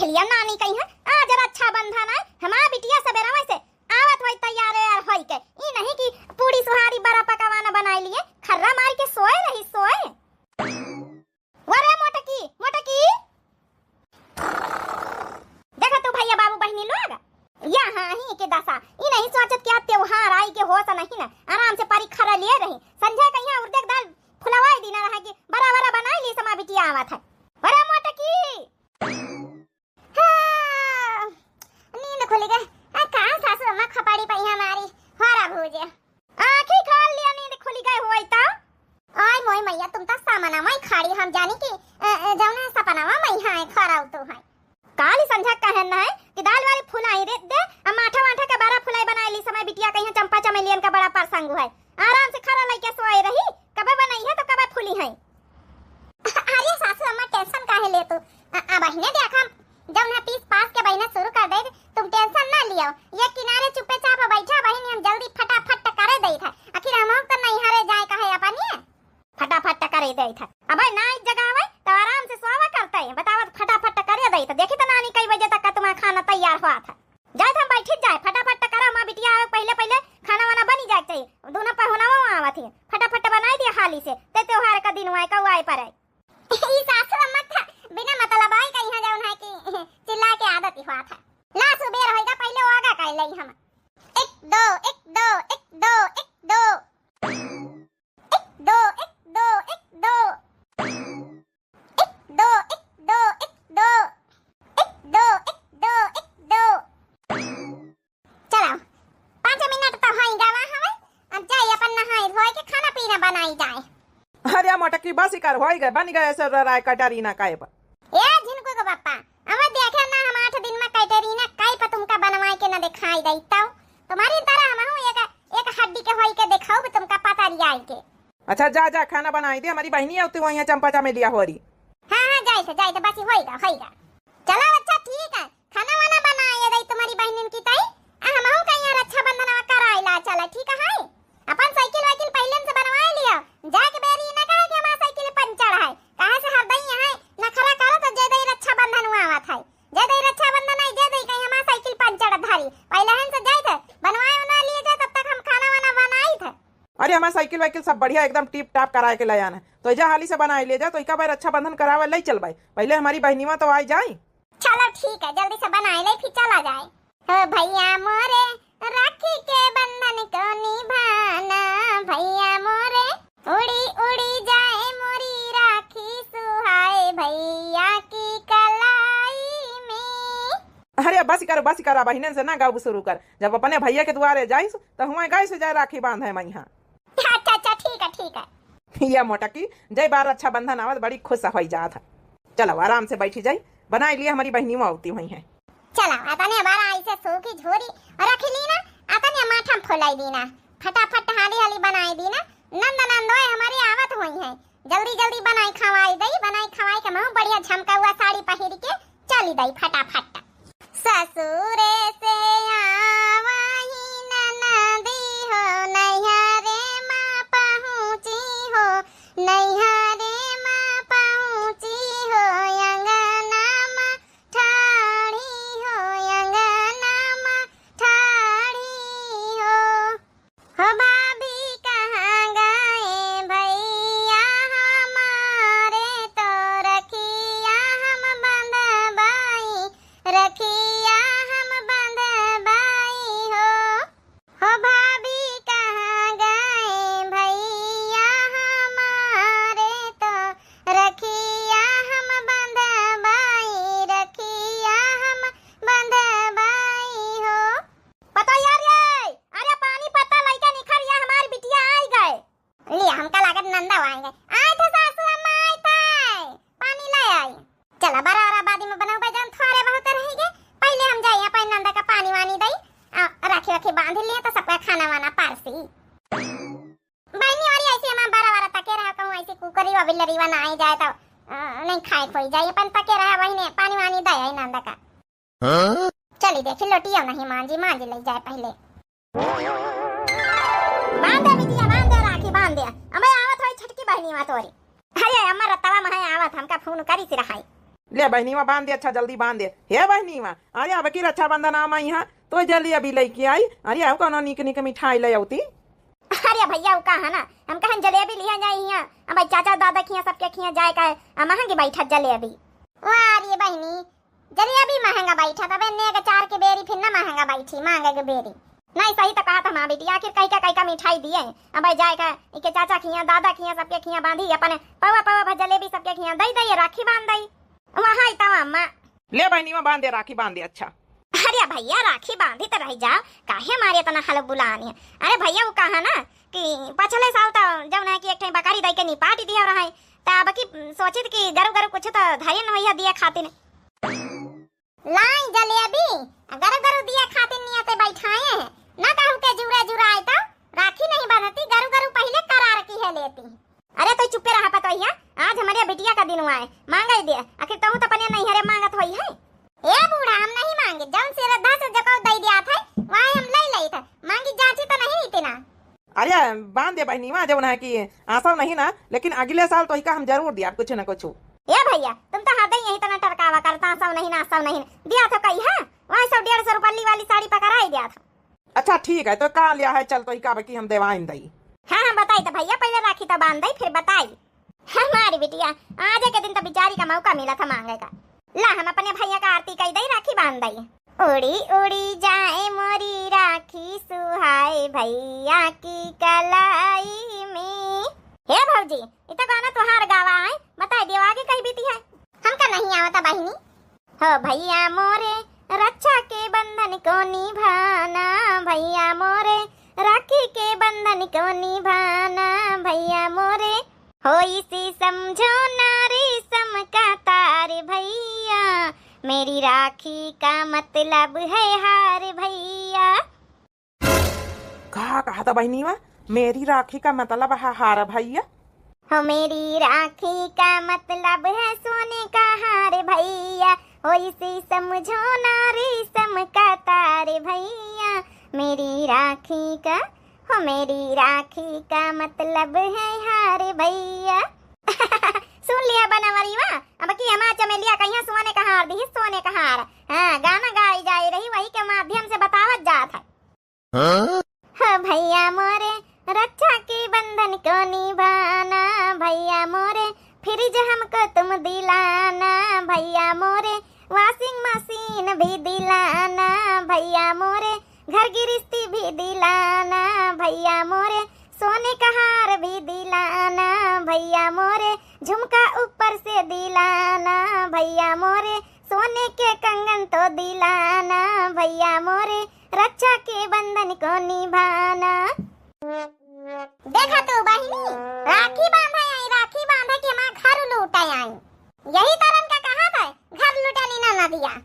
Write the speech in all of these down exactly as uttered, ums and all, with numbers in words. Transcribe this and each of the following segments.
या नानी कहिहैं, आज रक्षाबंधन है, हमार बिटिया सबेरवा से आवत होई तैयार यार होई के। ई नहीं कि पूड़ी सुहारी बड़ा पकवान बनाई लिए, खर्रा मार के सोए रही, सोए। वरे मोटकी, मोटकी। देखा तू भैया बाबू बहिनी लोग, यहाँ ही के दशा। ई नहीं सोचत कि आज त्योहार आई के होश नहीं ना, आराम से पारी खर्रा लिए रही। संझा कहिया उर्दे के दाल फुलवाई दीना रहा कि बड़ा बड़ा बनाई ली समा बिटिया आवत है। वरे मोटकी। हाँ, नींद खुलि गए। आ, का सासू अम्मा खपाड़ी पइहा मारी, होरा भूजे। आँखी खोल लिया, नींद खुलि गए होई तो। आय मोय मैया, तुम तो सामना माई खाड़ी, हम जानी कि, अ, अ, जौन है सपनावा माई है, खरा उतू है। काली संझा कहन है कि दाल वाली फुलाई रे दे, आ माठा वाठा के बड़ा फुलाई बनाई ली समय बिटिया कहिया चंपा चमेलियन का बड़ा प्रसंग है। आराम से खरा लइके सोए रही, कबे बनइहे तो कबे फूलिहैं। अरे सासू अम्मा, tension काहे ले तू? अ, अबहिने देखम, जौन है पीस पास के बहिने शुरू कर दे, तुम tension ना लियो। ये किनारे चुप्पे चाप बैठा बहिन, हम जल्दी फटाफट करे देत है। आखिर हमहू तो नैहरे जाए का है अपनिए। फटाफट करे देत है। अबे नाइट जगावे तो आराम से सोवा करते हैं। बतावत फटाफट करे देत है। देखी तो नानी कई बजे तक का तुम्हारा खाना तैयार हुआ था। जाए तो हम बैठी जाए, फटाफट करा, माँ बिटिया आवे पहिले पहिले खाना वाना बनी जाए के चाहिए। दोनों पहुनावा आवत ही, फटाफट बनाई दिया हाली से, ते त्योहार का दिन हुआ है, कौआ आए पर है। ई सासू अम्मा था, बिना मतलब आई कहीं जौन है कि चिल्ला के आदत ही हुआ था। ला सुबेर होइगा, पहिले ओगा कर लई हम। एक दो, एक दो, एक दो, एक दो। एक दो, एक दो, एक दो। एक दो, एक दो, एक दो। एक दो, एक दो, एक दो। चलो, पाँच मिनट तो होई गवा हवे। अब जाई अपन नहाई धोई के खाना पीना बनाई जाए। अरे मोटकी, बस ही कर, होई गए, बन गए सर राय कटरीना काहे पर। ए झिनकू के पापा, अब देखे ना हम आठ दिन में कैटरीना काहे पर तुमका बनवाए के ना दिखाई दई तो तुम्हारी तरह हम हूँ एक, एक हड्डी के होई के दिखाऊ तुमका पता रियाई के। अच्छा, जा, जा, खाना बनाई दे, हमारी बहिनी होती वहीं चंपा चमेलिया होरी। हाँ, हाँ, जाइत है, जाइत है, बस होइगा, होइगा। चलो, अच्छा, ठीक है, खाना वाना बनाए दई तुम्हारी बहिनिन की तई, आ हमहू का यहाँ रक्षाबंधन कराए ला चला, ठीक है? अपन साइकिल वाइकिल पहिले से बनवाए लियो, जाके बेरी ना कहे कि हमार साइकिल पंचर है, काहे से हरदई यहाँ नखरा करो तो जे दई रक्षाबंधन हुआ आवत है, जे दई रक्षाबंधन है, जे दई कहीं हमार साइकिल पंचर धारी, पहिले हन से जाइत है, बनवाए उनवा लिए जाए, तब तक हम खाना वाना बनाइत है। अरे, हमार साइकिल वाइकिल सब बढ़िया, एकदम टिप टाप कराए के ले आना। तो एजा हाली से बनाए ले जा, तो इका बार रक्षाबंधन करावे ले चलबाई। पहिले हमारी बहिनीवा तो आई जाई। चलो ठीक है, जल्दी से बनाए ले, फिर चला जाए। ओ भैया मोरे, राखी के बंधन को निभाना, भैया मोरे, उड़ी उड़ी जाए मोरी राखी सुहाए भैया की कलाई में। अरे बस करो, बस करो, बहिनन से ना गाउब शुरू कर। जब अपने भैया के दुआरे जाइस, तो हुआं गाइस जाए राखी बांधे मैहा। अच्छा, अच्छा, ठीक है, ठीक है। या मोटकी, जय बार रक्षाबंधन आवत, बड़ी खुश होई जात है। चलो, आराम से बैठी जाई, बनाई लिए हमारी बहिनी आवती हुई है। चलो, अतने बार ऐसे सूखी झोरी रख ली ना, अतने माथा में फुलाई दी ना, फटाफट हाली हाली बनाई दी ना। नंद नंदोए हमारी आवत हुई है, जल्दी जल्दी बनाई खवाई दई, बनाई खवाई के महू बढ़िया झमका हुआ साड़ी पहिर के चली दई फटाफट। ससुरे से आवही ननदी हो, नैहरे मा पहुँची हो, नैहरे मा पहुँची हो, अंगना मा ठाढ़ी हो, अंगना मा ठाढ़ी हो। हो भाभी कहाँ गए भैया हमारे, तो रखिया हम बंधबाई, रखिया हम बंधबाई हो। हो भाभी कहाँ गए भैया हमारे, तो रखिया हम बंधबाई, रखिया हम बंधबाई हो। पतोहिया रे, अरे पानी पत्ता लइका निखर या, हमार बिटिया आई गए। लिया, हमका लागत नंदा आई गए। आए थे सासू अम्मा, आए थे। पानी ले आई। चला, बड़ा और आबादी में बनाऊ बे, जौन थोड़े बहुत रह गए। पहिले हम जाई, अपन नंदा का पानी वानी दई। आ, राखी वाखी बांध लिए तो सबका खाना वाना पारसी। बहिनी, और ऐसे हमार बड़ा बड़ा तके रहा, कहूँ ऐसे कुकरी वा बिल्लरी वा ना आई जाए तो, अ, नहीं खाए खोई जाए। अपन तके रहा, बहिने, पानी वानी दे आई नंदा का। हाँ? चली देखी, लोटिया नहीं मांजी, मांजी ले जाए पहिले। बांध दे बिटिया, बांध दे राखी, बांध दे। अबे आवत होई छोटकी बहिनी वा तोरी। अरे अम्मा रतवा महै आवत, हमका फोन करी से रहाई। ले बहिनीवा बांध दे, अच्छा जल्दी बांध दे। हे बहिनीवा, अरे अब की रक्षाबंधन आ माई, हाँ तो जल्दी अभी लइके आई। अरे अब कौनो नीक नीक मिठाई ले अउती। अरे भइया, उ कहा ना, हम कहन जलेबी लिहे जाई हियाँ, अब भाई चाचा दादा खियाँ सबके खियाँ जाए का है, आ महंगी बैठत जलेबी। वाह रे बहिनी, जलेबी महंगा बैठत, अब एन्ने के चार के बेरी फिर ना महंगा बैठी, मांगे के बेरी। नहीं, सही तो कहा था माँ बेटी, आखिर कई का कई का मिठाई दिए, अब भाई जाए का इके चाचा खियाँ दादा खियाँ सबके खियाँ बांधी, अपने पौवा पौवा भर जलेबी सबके खियाँ दई दई, राखी बांध दई, वहाँ आई तवा अम्मा। ले बहिनीवा बांध दे, राखी बांध दे, अच्छा। अरे भइया, राखी बांधी तो रह जाओ, काहे मारे इतना हल बुलानी है? अरे भइया, उ कहा ना कि पछले साल तो जौन है कि एक ठे बकरी दई के निपाट दिया रहा है, तो अब की सोचित कि गरु गरु कुछ तो धरिन होई है दिए खातिर। लाई जलेबी, गरु गरु दिए खातिर नियते बैठाए हैं, ना कहू के जुरा जुरा आए तो राखी नहीं बंधती, गरु गरु पहिले करार की है लेती। अरे तो चुप्पे रहा पतोहिया, आज हमरे बिटिया का दिन हुआ है, मांगे दे, आखिर तहूँ तो अपने नैहरे मांगत होई है। ए बूढ़ा, हम नहीं मांगे, जौन श्रद्धा से जको दई दिया था, वही हम ले लेई था, मांगी जांची तो नहीं इतना। अरे बांध दे बहिनीवा, जौन है कि आसव नहीं ना, लेकिन अगले साल तो इका हम जरूर दिया कुछ न कुछ। ए भइया, तुम तो हरदम यही तना टरकावा करता, आसव नहीं ना, आसव नहीं ना, दिया तो कही है, वही सब डेढ़ सौ रुपये वाली साड़ी पकड़ाई दिया था। अच्छा ठीक है, तो का लिया है, चल तो इका बकी हम देवाइन दई। हाँ, हाँ, बताई तो भइया, पहिले राखी तो बांध दई, फिर बताई। हमारी बिटिया, आज के दिन तो बिचारी का मौका मिला था मांगे का। ला, हम अपने भइया का आरती कई दई, राखी बांध दई। उड़ी उड़ी जाए मोरी राखी सुहाए भइया की कलाई में। हे भौजी, इ तो गाना तुहार गावा है, बताई दियो आगे कही बीती है। हमका नहीं आवता बहिनी। हो भइया मोरे, रक्षा के बंधन को निभाना, भइया मोरे, राखी के बंधन को निभाना, भइया मोरे। हो इसे समझो ना रेशम का तार भइया, मेरी राखी का मतलब है हार भइया। का कहा था बहिनीवा? मेरी राखी का मतलब है हार भइया। हो मेरी राखी का मतलब है सोने का हार भइया, हो इसे समझो ना रेशम का तार भइया, मेरी राखी का, हो मेरी राखी का मतलब है हार भइया। सुन लिया बनवरीवा, अब की हमार चमेलिया कहिया सोने का हार दी, सोने का हार। हाँ, गाना गाई जाई रही, वही के माध्यम से बतावत जात है। हाँ? हो भइया मोरे, रक्षा के बंधन को निभाना, भइया मोरे, फ्रिज हमको तुम दिलाना, भइया मोरे, वॉशिंग मशीन भी दिलाना, भइया मोरे, घर गृहस्थी भी दिलाना, भइया मोरे, सोने का हार भी दिलाना, भइया मोरे, झुमका ऊपर से दिलाना, भइया मोरे, सोने के कंगन तो दिलाना, भइया मोरे, रक्षा के बंधन को निभाना। देखा तू बहिनी, राखी बांधे आई, राखी बांधे के हमार घर लूटे आई। यही तरन का कहा था, घर लूटे नी ना नदिया।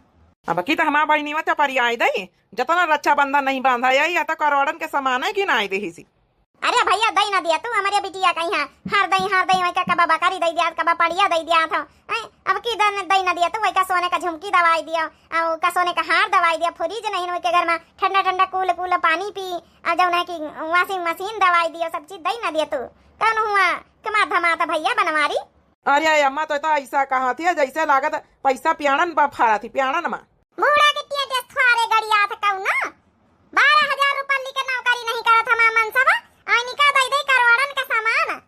अब की तो हमार बहिनीवा चपरियाई दई, जतना रक्षाबंधन नहीं बांधा आई, या तो करोड़न के सामान है कि ना आई देही सी। अरे भइया, दई ना दिया तू, हमरे बिटिया कहिया हार दई, हार दई, वही का कबा बकरी दई दिया, कबा पड़िया दई दिया था। हैं, अब की दन दई ना दिया तू, वही का सोने का झुमकी दवाई दिया, और का सोने का हार दवाई दिया, फ्रिज नहीं, वही के घर में ठंडा ठंडा कूल कूल पानी पी, और जौन है कि वॉशिंग मशीन दवाई दिया, सब चीज दई ना दिया तू। कौन हुआ कमा धमात भइया बनवारी? अरे अम्मा, तो, तो ऐसा कहा थी, जैसे लागत पैसा प्याणन बा फारा थी, प्याणन मा। बूढ़ा के टिया टिया थ्वारे गड़िया था कौन ना? बारह हजार रुपया लेके नौकरी नहीं करत हमार मनसवा, आइनी का दई दई करोड़न का सामान।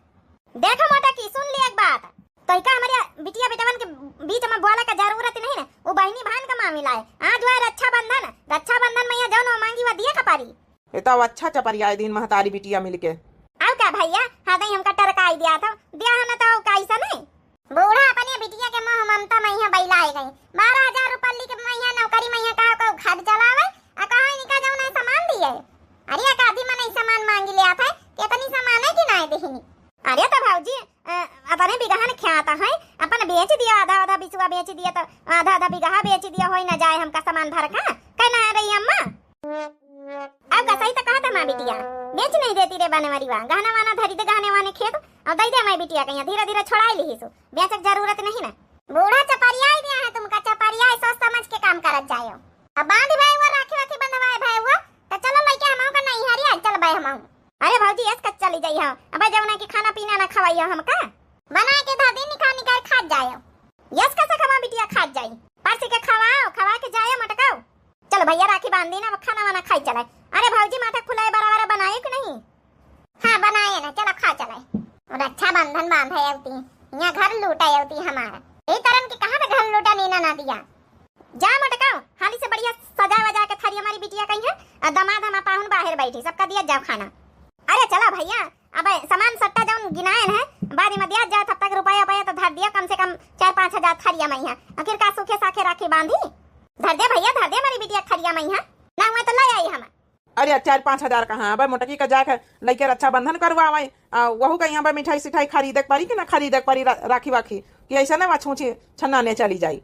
देखो मोटा की, सुन ली एक बात, तो इका हमरे बिटिया बेटवन के बीच में बोले का जरूरत नहीं ना, वो बहिनी भान का मामला है। आज वह रक्षाबंधन, रक्षाबंधन में यह जौन वो मांगी वह दिए का पारी। ये तो अच्छा चपरियाए दिन महतारी बिटिया मिलके। आउ का भइया, हाँ दई हमका टरकाई दिया था, दिया है ना तो कैसा नहीं? बूढ़ा अपने बिटिया के मोह ममता में यहाँ बैलाए गई। बारह हजार रुपया लेके मैं यहाँ नौकरी में यहाँ कहा को घर चलावे, आ कहा इनका जौन है सामान दिए। अरे एक आधी मन सामान मांगी ले आता है, कितनी सामान है कि ना देहिनी? अरे तो भौजी, अ, अपने बिगहन ख्यात है, अपन बेच दिया, आधा आधा बिचुआ बेच दिया, तो आधा आधा बिगहा बेच दिया, होई ना जाए हमका सामान भर का, कहना है रही अम्मा। अब का सही तो कहत है माँ बिटिया, बेच नहीं देती रे बनवरीवा, गहना वाना धरी दे, गहने वाने खेत, और दई दे माँ बिटिया कहिया, धीरे धीरे छोड़ाई लिही सु, बेचक जरूरत नहीं ना। बूढ़ा चपरियाई दिया है तुमका, चपरियाई सोच समझ के काम करत जायो। अब बांध भाई वो राखी वाखी बंधवाए भाई वो, तो चलो लइके हमहू का नहीं हरिया, चल भाई हमहू। अरे भौजी, एस कच चली जाई हो, अब जौन है कि खाना पीना ना खवाई हो हमका। बना के धर दी, निकाल निकाल खात जायो। यस, कैसे खवा बिटिया खात जाई? परसी के खवाओ, खवा के जाए मोटकाओ। चलो भैया, राखी बांधी ना, अब खाना वाना खाई चले। अरे भौजी, माथा खुलाए बड़ा बड़ा बनाए कि नहीं? हाँ, बनाए ना, चलो खा चले। रक्षाबंधन बांधे अवती, यहाँ घर लूटे अवती हमारा। ई तरन के कहाँ पे घर लूटा नीना ना दिया। जा मोटकाओ, हाली से बढ़िया सजा वजा के थारी हमारी बिटिया कहीं है, और दामाद हमार पाहुन बाहर बैठी, सबका दिया जाओ खाना। अरे चला भैया, अब सामान सट्टा जौन गिनाएन है, बाद में दिया जात, तब तक रुपया उपया तो धर दिया, कम से कम चार पाँच हजार थरिया मइहाँ। आखिर का सूखे साखे राखी बांधी? धर दे भैया, धर दे हमारी बिटिया थरिया मइहाँ, ना हुआ तो ले आई हम। अरे, चार पाँच हजार कहाँ, अब मोटकी का जाके लइके रक्षाबंधन करवावे, आ, वहू का यहाँ पे मिठाई सिठाई खरीदे के पड़ी कि ना खरीदे के पड़ी, रा-, राखी वाखी, कि ऐसा ना वहाँ छूछी छन्ना ने चली जाई।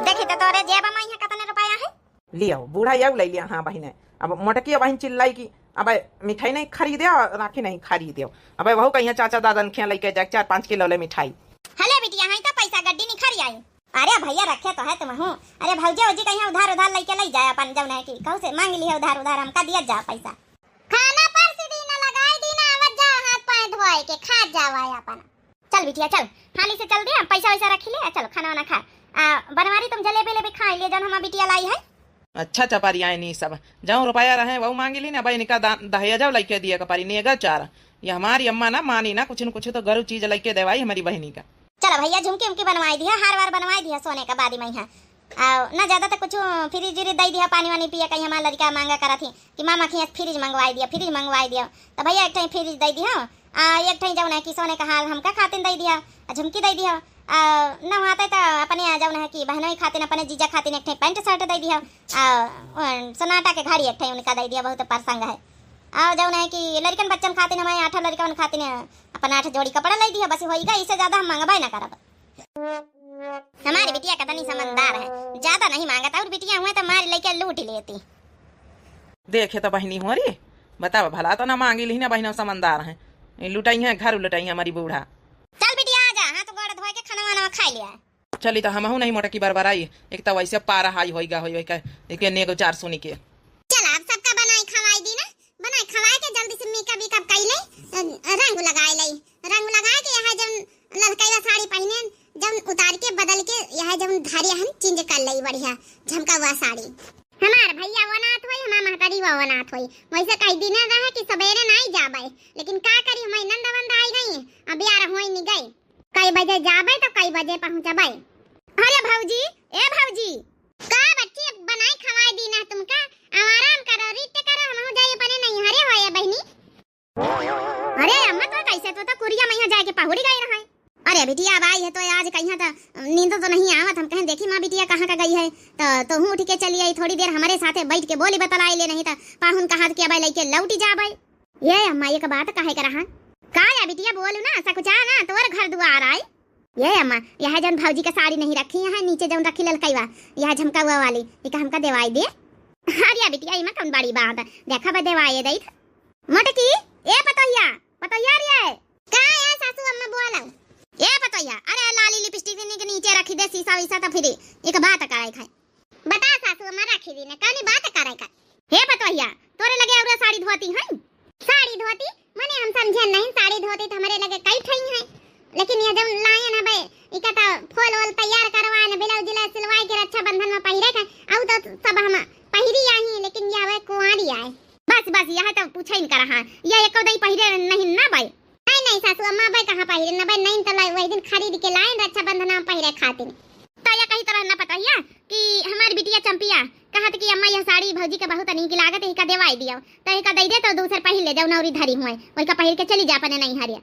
देखी तो तोरे जेब में यहाँ कितने रुपया है? लियो, बूढ़ा यऊ ले लिया। हाँ बहिने, अब मोटकी बहिन चिल्लाई कि अब मिठाई नहीं खरीदे और राखी नहीं खरीदे। अब वहू कहिया चाचा दादन खिया लेके जाए चार पाँच किलो ले मिठाई। हले बिटिया, हाँ तो पैसा गड्डी नहीं खरी आई। अरे भैया, रखे तो है तुम हूँ। अरे भौजी, भौजी कहिया उधार उधार लेके ले जाए अपन, जौन है कि कहू से मांग लिया उधार उधार, हमका दिया जा पैसा। खाना परसी दीना, लगाई दीना, आवत जाओ हाथ पाँव धोए के, खात जाओ आए अपन। चल बिटिया, चल, हाली से चल दिया, पैसा वैसा रखी ले, चलो खाना वाना खा। आ, बनवारी तुम जलेबी लेबी खा लिए, जौन हमार बिटिया लाई है। अच्छा चपारी आए नी सब, जौन रुपया रहे वहू मांगी ली ना, अब इनका दा-, दहेजव लइके दिए के परी, नेगा चार। ये हमारी अम्मा ना मानी ना, कुछ न कुछ तो गरु चीज लइके देवाई हमारी बहिनी का। चलो भैया, झुमकी उमकी बनवाई दिया, हार वार बनवाई दिया सोने का बादी मइहाँ। आ, ना ज्यादा तो कुछ फ्रिज व्रिज दे दिया, पानी वानी पिए, कहीं हमार लड़का मांगा करत ही कि मामा खिया फ्रिज मंगवाई दिया, फ्रिज मंगवाई दिया। तो भैया एक ठे फ्रिज दे दिया, आ, एक ठे जौन है कि सोने का हार हमका खातिन दे दिया, आ, झुमकी दे दिया। आ, न हुआ तो अपने जौन है कि बहनोई खातिन, अपने जीजा खातिन एक ठे पैंट शर्ट दे दिया। आ, सोनाटा के घड़ी एक ठे उनका दे दिया, बहुत प्रसंग है। आ, जौन है कि लड़कन बच्चन खातिन, हमारे आठ लड़कन खातिन अपन आठ जोड़ी कपड़ा ले दिया, बस होई गई, इससे ज्यादा हम मंगवाई ना करब। हमारी बिटिया का तनी समझदार है, ज्यादा नहीं मांगत, और बिटिया हुए तो मार लेके लूट लेती। देखे तो बहिनी हुआ रे, बतावा भला तो ना मांगी ली ना बहिना, समझदार है, लुटाई है, घर लुटाई है हमारी बूढ़ा। चल बिटिया आ जा, हाथ गोड़ धोए के खाना वाना खा लिया। चली तो हमहू नहीं मोटकी बरबराई, एक तो वैसे पारा हाई होई गा होई, होई का एक नेगो चार सुनी के। चल अब सबका बनाई खवाई दी ना, बनाई खवाई के जल्दी से मेकअप वेकअप कई ले, रंग लगाए ले, रंग लगाए के यहाँ जौन ललकैया साड़ी पहने, जौन उतार के बदल के यहाँ जौन धारिया हन चेंज कर ले बढ़िया झमका हुआ साड़ी। हमार भैया वो नाथ होई, हमार महतारी वो नाथ होई, वैसे कही दिन रहे कि सवेरे नहीं जाबे, लेकिन का करी हमारी नंद वंद आई गई, अब यार होई नहीं गई। कई बजे जाबे तो कई बजे पहुँचबे। अरे भौजी, ए भौजी। का बच्ची, बनाई खवाई दी ना तुमका, अब आराम करो, रिट करो, हमहू जाई अपने नैहरे होए बहिनी। अरे अम्मा, तो कैसे, तो, तो कुरिया मैया जाए के पहुड़ी गई रहे। अरे बिटिया, अब आई है तो आज कहिया तो नींद तो नहीं आवत, हम कहें देखी माँ बिटिया कहाँ का गई है, तो तोहू उठ के चली आई, थोड़ी देर हमारे साथे बैठ के बोली बतलाई ले, नहीं तो पाहुन कहा के अब लइके लौटी जाबे। ये अम्मा, एक बात कहे के रहा। का या बिटिया, बोलू ना, सकुचा ना, तोर घर दुआर आए। ये अम्मा, यह जौन भौजी का साड़ी नहीं रखी, यहाँ नीचे जौन रखी ललकैवा, यह झमकौआ वाली, इका हमका देवाई दे। अरे बिटिया, इमा कौन बड़ी बात है, देखा बे देवाई दे। मोटकी, ए पतोहिया, पतोहिया रे। का है सासू अम्मा, बोला। ए पतोहिया, अरे लाली लिपस्टिक के नीचे रखी दे, शीशा वीशा तो फिर एक बात करे खाए। बता सासू अम्मा, राखी दिन कौनी बात करे का? हे पतोहिया, तोरे लगे औरा साड़ी धोती हैं? साड़ी धोती? मने हम समझे नहीं, साड़ी धोती तो हमरे लगे कई ठई हैं, लेकिन ये जौन लायन हबे, इका तो फूल वूल तैयार करवाए न, ब्लाउज ले सिलवाए के रक्षाबंधन में पहिरे के, आउ तो सब हम पहिरी आई, लेकिन ये हवे कुंवारी आए। बस बस, यह तो पूछे इनका रहा, ये एको दई पहिरे नहीं ना बाई। नहीं, नहीं सासू अम्मा, अबे कहाँ पहिरे न, अबे नहीं तो लाई, वही दिन खरीद के लाए रक्षाबंधन में पहिरे खातिर। तो या कही तरह न पतोहिया कि हमारी बिटिया चंपिया कहत कि अम्मा, यह साड़ी भौजी के बहुत नीक लागत है, इका देवाई दियो। तो इका दे दे तो दूसर पहिर ले जाओ, नौरी धरी हुए, वही का पहिर के चली जा अपने नैहरे।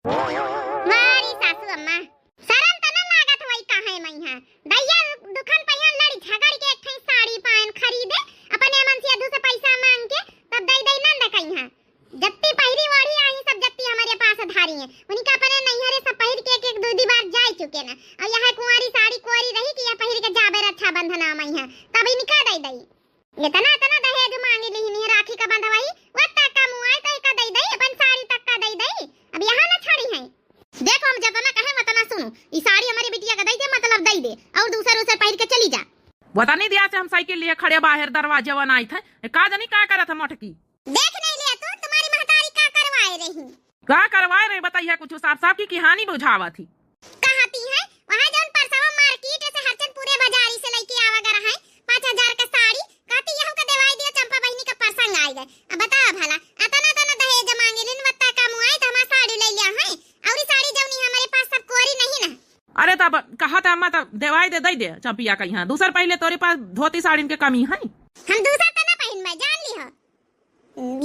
वारी सासू अम्मा, शरम त न लागत होई काहे मइहाँ? दैया दुखन पहिया लड़ी झगड़ के एक ठे साड़ी पायन खरीदे, अपने मन से अधू से पैसा मांग के तब दे दे नंद कइहाँ। जत्ती पहिरी ओढ़ी आई, सब जत्ती हमारे पास धारी हैं। उनका अपने नैहरे सब पहिर के एक, एक दो, दो बार जाए चुके ना। और यह कुंवारी साड़ी कोरी रही कि यह पहिर के जाबे रक्षाबंधन आ मइहाँ, तब इनका दे दई। इतना, इतना दहेज मांगी लिहिन है राखी का बंधवाई, वत्ता कम हुआ है तो इका दे दई, अपन साड़ी तक का दे दई। अब यहाँ ना छड़ी है। देखो, हम जतना कहे वतना सुनो, ई साड़ी हमारी बिटिया का दे दे, मतलब दे दे, और दूसर उसे पहिर के चली जा। वतनी दिया से हम साइकिल लिए खड़े बाहर दरवाजे बनाई थे, का जानी का करत है मोटकी। देख नहीं लिया तू, तुम्हारी महतारी का करवाए रही? का करवाए रही बताइए, कुछ साफ साफ की, की हानि बुझावा थी। कहती है, वह अरे तब कहा था अम्मा, तब देवाई दे, दे दे चंपिया का यहाँ। दूसर पहले तोरे पास धोती साड़ीन के कमी है। हम दूसर त ना पहिनबे, जान ली हो।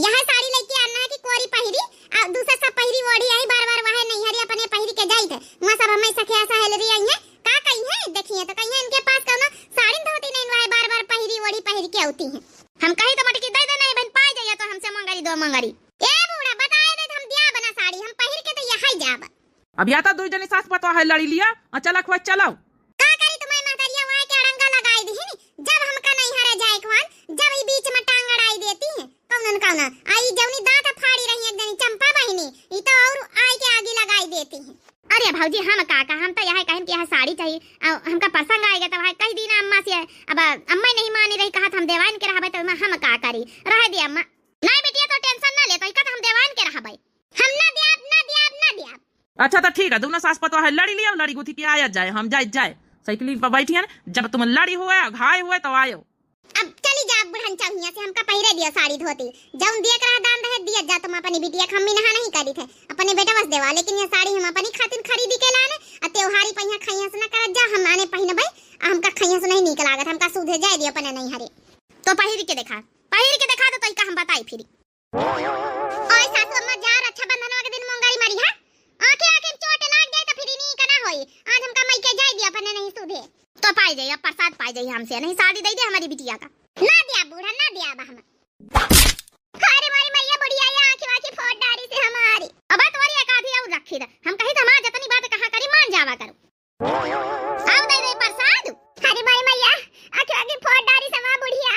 यह साड़ी लेके आना है कि कोरी पहिरी, आ दूसर सब पहिरी ओढ़ी आई, बार बार वह नैहरी अपने पहिरी के जाइत है। वहाँ सब हमें सखिया सहेलरी आई है, का कही है, देखिए तो कही है इनके पास कौनो साड़ी धोती नहीं हुआ है, बार बार पहिरी ओढ़ी पहिर के आती है। हम कही तो मटकी दे दे, नहीं बहन पाए जाइए तो हमसे मंगरी दो मंगरी। ए बूढ़ा, बताए दे, हम दिया बना साड़ी, हम पहिर के तो यही जाब। अब या तो दुई जनी सास पतोह है लड़ी लिया और चला खुआ चलाओ। का करी तुम्हें महतरिया, वहाँ के अड़ंगा लगाई दी है नी, जब हमका नैहरे जाए के वन, जब ई बीच में टांग अड़ाई देती है, कौनन कौना, आ ई जौनी दांत फाड़ी रही एक जनी चंपा बहिनी, ई तो और आए के आगे लगाई देती है। अरे भौजी, हम का का, हम तो यह कहन कि यह साड़ी चाहिए, आ, हमका पसंद आएगा तो वह कह दी ना अम्मा से, अब अम्मा नहीं मानी रही, कहा हम देवान के रहबे तो हम का करी, रह दे अम्मा। नहीं बिटिया, तो tension ना ले, तो इका तो हम देवान के रहबे। हम ना दियाब, ना दियाब, ना दियाब। अच्छा तो ठीक है, दोनों सास पतोह है लड़ी लिया, लड़ी गुथी के आया जाए, हम जाए जाए साइकिल पर बैठी है ना, जब तुम लड़ी हुए घाय हुए तो आयो। अब चली जा बुढ़न चौहिया से, हमका पहिरे दिया साड़ी धोती, जौन दिए के रहा दान दहेज दिया जा, तुम अपनी बिटिया के हम मिनहा नहीं करी थे, अपने बेटा बस देवा, लेकिन यह साड़ी हम अपनी खातिर खरीदी के लाने, आ त्योहारी पहिया खैया से ना करत जा, हम आने पहिनबे, आ हमका खैया से नहीं नीक लागत, हमका सूधे जाए दिया अपने नहीं हरे। तो पहिर के देखा, पहिर के देखा तो तरीका हम बताई फिर। ओए सासू अम्मा, जा रक्षाबंधनवा के दिन मोंगरी मारी, हाँ? आँखें आँखें में चोट लाग जाए तो फिर इन्हीं का ना होई। आज हमका मइके जाए दिया अपने नहीं सूधे। तो पाई जाई, अब प्रसाद पाई जाई हमसे, नहीं साड़ी दे दे हमारी बिटिया का। ना दिया बूढ़ा, ना दिया अब हम। अरे मारी मैया, बुढ़िया ये आँखें आँखें फोड़ डारी से हमारी। अब तोरी एक आधी और रखी दे। हम कही तो हमार जतनी बात कहा करी, मान जावा करो। आओ दे दे प्रसाद। अरे माई मैया, आँखें आँखें फोड़ डारी से हमार बुढ़िया।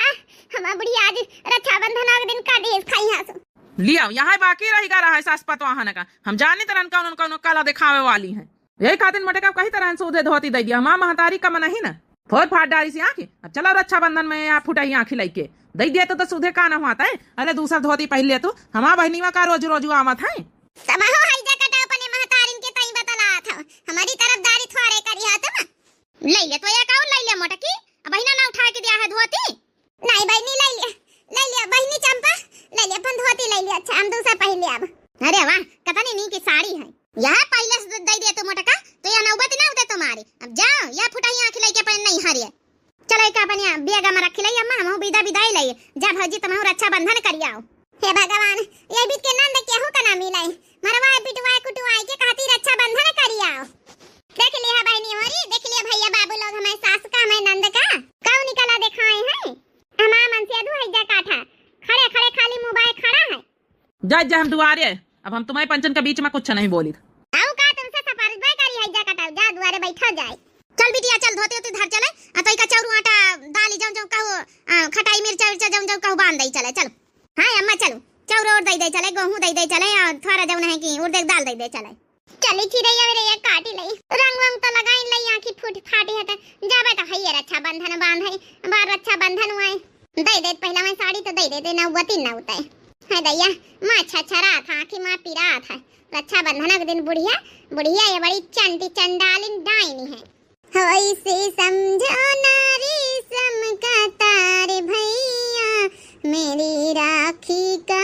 हमार बुढ़िया आज रक्षाबंधन के दिन का देश खाई हंस। लियाओ, यहाँ बाकी रही गा रहा है सास पतवाहन का। हम जानी तरहन कौन कौन कला दिखावे वाली हैं। यही खातिर मोटका कही तरहन सूधे धोती दे दिया। हमार महतारी का मन ही ना। फोड़ फाड़ डारी से आँखी। अब चलो रक्षाबंधन में या फुटही आँखी लइके। दे दिया तो, तो सूधे का ना हुआ तय। अरे दूसर धोती पहन ले तू। हमार बहनीवा का रोज रोज आवत है। तब हो हई जा कटा अपने महतारिन के तई बतलात हो। हमारी तरफदारी थोड़े करी हो तुम। ले ले तो एक और ले ले मोटकी। अब बहिना ना उठा के दिया है धोती। नहीं बहिनी, ले ले, ले ले बहिनी चंपा, ले ले अपन धोती ले ले। अच्छा हम दूसर पहन ले अब। अरे वाह, कतनी नीक साड़ी है। यह पहले से दे दे तो मोटका, तो यह नौबत ना उठे तुम्हारी। अब जाओ, यह फुटही आँखी लइके अपन नहीं हरिए। चलो एक अपन यहाँ बेगा में रख ले अम्मा, हम विदा विदाई ले। जा भौजी तुम रक्षाबंधन करियाओ। हे भगवान, ये बीत के नंद केहू का ना मिले। मरवाए पिटवाए कुटवाए के खातिर रक्षाबंधन करियाओ। देख लिया बहनी होरी, देख लिया भैया बाबू लोग, हमारे सास का, हमारे नंद का। कऊ निकला दिखाए हैं। हमार मन से अधू हैजा काठा। खड़े खड़े खाली मुँह बाए खड़ा है। जा, जा हम दुआरे। अब हम तुम्हारे पंचन के बीच में कुछ नहीं बोली। आऊ का तुमसे सफारिश बाय करी हैजा काठा। जा दुआरे बैठा जाए। चल बिटिया चल, धोती उती धर चले। आ तो इका चाउर आटा दाली जौन जौन कहू, आ, खटाई मिर्चा उर्चा जौन जौन कहू बांध दई चले, चल। हाँ अम्मा चलू। चाउर और दई दे चले, गेहूँ दई दे चले, आ थोड़ा जौन है कि उर्दे दाल दई दे चले। चली चिरैया विरैया काटी लई, रंग वंग तो लगाई लई, आँखी फूट फाटी है त जाबे तो हइये रक्षाबंधन बांधे, बार रक्षाबंधन हुआए। दे दे पहला मैं साड़ी तो दे दे, दे ना हुआ तीन ना होता है। है दैया, माँ छछरात है, आँखी माँ पिरात है। रक्षाबंधन के दिन बुढ़िया, बुढ़िया ये बड़ी चंडी चंडालिन डाइनी है। होई से समझो ना रेशम का तार भैया, मेरी राखी का,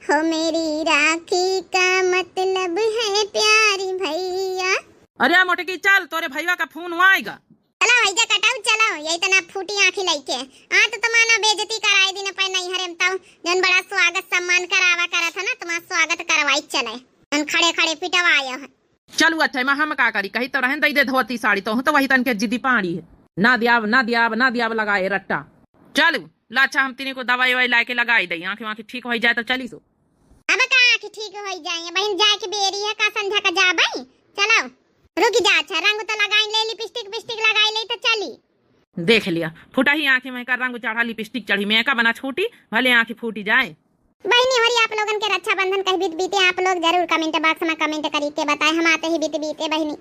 हो मेरी राखी का मतलब है प्यार भैया। अरे मोटकी चल, तोरे भैया का फोन आएगा। चला हैजा कटाऊ चला, यही तना फूटी आँखी लइके। आ तो तुम्हारा बेइज्जती कराई दिन पे नहीं हरे तऊ, जौन बड़ा स्वागत सम्मान करावा करत है ना, तुम्हारा स्वागत करवाई चले। हम खड़े खड़े पिटवाए हैं। चलू अच्छा, एमा हम का करी, कही तो रहन दई दे धोती साड़ी, तो हूँ तो वही तन के जिद्दी पाड़ी है, ना दियाब, ना दियाब, ना दियाब लगाए रट्टा। चलू ला अच्छा, हम तीनी को दवाई ववाई लाके लगाई दई, आँखी वाँखी ठीक हो जाए तो चली सो। अब का आँखी ठीक हो जाए बहिन, जाए के बेरी है का, संझा का जाबई। चलो रुक जा, अच्छा रंग तो लगाई ले, लिपस्टिक पिस्टिक लगाई ले तो चली। देख लिया, फुटही आँखी में का रंग चढ़ा, लिपस्टिक चढ़ी, मेकअप बना छूटी, भले आँखी फूटी जाए। बहिनी होरी, आप लोगन के रक्षाबंधन कह बीत बीते, आप लोग जरूर comment box में comment करी के बताए, हम आते ही बीत बीते बहिनी।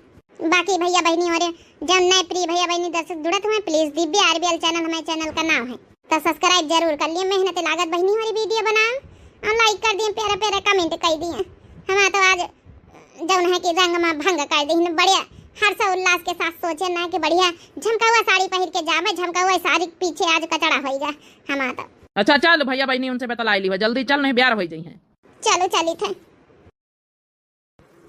बाकी भैया बहिनी होरे, जौन नए प्रिय भैया बहिनी दर्शक जुड़त हुए, please दिव्य आरबीएल channel हमारे channel का नाम है, तो subscribe जरूर कर लिए। मेहनत लागत बहिनी होरी video बनाए और like कर दिए, प्यारा प्यारा comment कर दिए। हम तो आज जौन है कि रंग में भंग कर दी, बढ़िया हर्ष उल्लास के साथ सोचे ना कि बढ़िया झमकौआ साड़ी पहिर के जावे, झमकौआ साड़ी के पीछे आज कचड़ा होइगा हमार तो। अच्छा चल भैया बहिनी उनसे बतलाई ली, जल्दी चल नहीं ब्यार हो जाई है। चलो चली थे।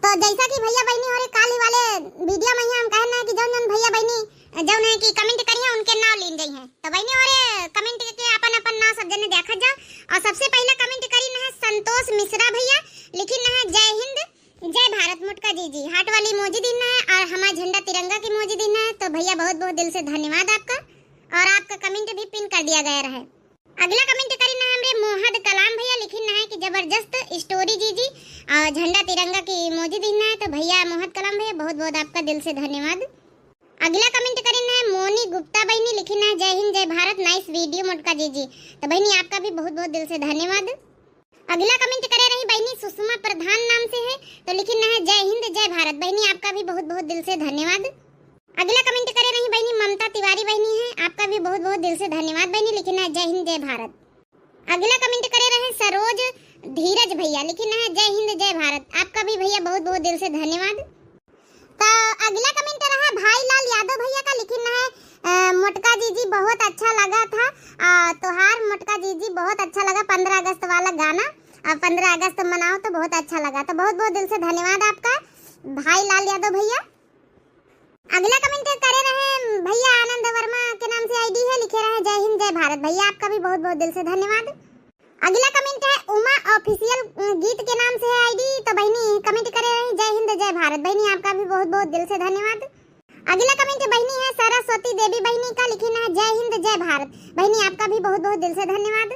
तो जैसा कि भैया बहिनी होरे काल ही वाले वीडियो में ही हम कहना है कि जौन जौन भैया बहिनी जौन है कि कमेंट करिए उनके नाव लीन जाइए। तो बहिनी होरे कमेंट के अपन अपन नाव सब जने देखा जा। और सबसे पहला कमेंट करी ना है संतोष मिश्रा भैया, लिखी ना है जय हिंद जय भारत मोटका जीजी, हार्ट वाली emoji दीना है और हमारा झंडा तिरंगा की emoji दीना है। तो भैया बहुत बहुत दिल से धन्यवाद आपका, और आपका कमेंट भी पिन कर दिया गया रहे। अगला कमेंट करी ना हमरे मोहद कलाम भैया, लिखी ना है कि जबरदस्त स्टोरी जीजी, और झंडा तिरंगा की emoji दीना है। तो भैया मोहद कलाम भैया बहुत बहुत आपका दिल से धन्यवाद। अगला कमेंट करी ना है मोनी गुप्ता बहिनी, लिखी ना है जय हिंद जय भारत, नाइस वीडियो मोटका जीजी। तो बहिनी आपका भी बहुत बहुत दिल से धन्यवाद। अगला कमेंट करे रही बहिनी सुषमा प्रधान नाम से है, तो लिखी ना है जय हिंद जय भारत। बहिनी आपका भी बहुत बहुत दिल से धन्यवाद। अगला कमेंट करे रही बहिनी ममता तिवारी बहिनी है, आपका भी बहुत बहुत दिल से धन्यवाद बहिनी, लिखी ना है जय हिंद जय भारत। अगला कमेंट करे रहे सरोज धीरज भैया, लिखी ना है जय हिंद जय भारत, आपका भी भैया बहुत बहुत दिल से धन्यवाद। तो अगला कमेंट रहा भाई लाल यादव भैया का, लिखी ना है अ, मोटका जीजी बहुत अच्छा लगा था, अ, तोहार मोटका जीजी बहुत अच्छा लगा पंद्रह अगस्त वाला गाना, अ, पंद्रह अगस्त मनाओ तो बहुत अच्छा लगा। तो बहुत बहुत दिल से धन्यवाद आपका भाई लाल यादव भैया। अगला कमेंट करे रहे भैया आनंद वर्मा के नाम से आईडी है, लिखे रहे जय हिंद जय भारत। भैया आपका भी बहुत बहुत दिल से धन्यवाद। अगला कमेंट है उमा ऑफिशियल, अ, गीत के नाम से है आईडी। तो बहिनी कमेंट करे रही जय हिंद जय भारत। बहिनी आपका भी बहुत बहुत दिल से धन्यवाद। अगला कमेंट बहिनी है सरस्वती देवी बहिनी का, लिखी ना है जय हिंद जय भारत। बहिनी आपका भी बहुत बहुत दिल से धन्यवाद।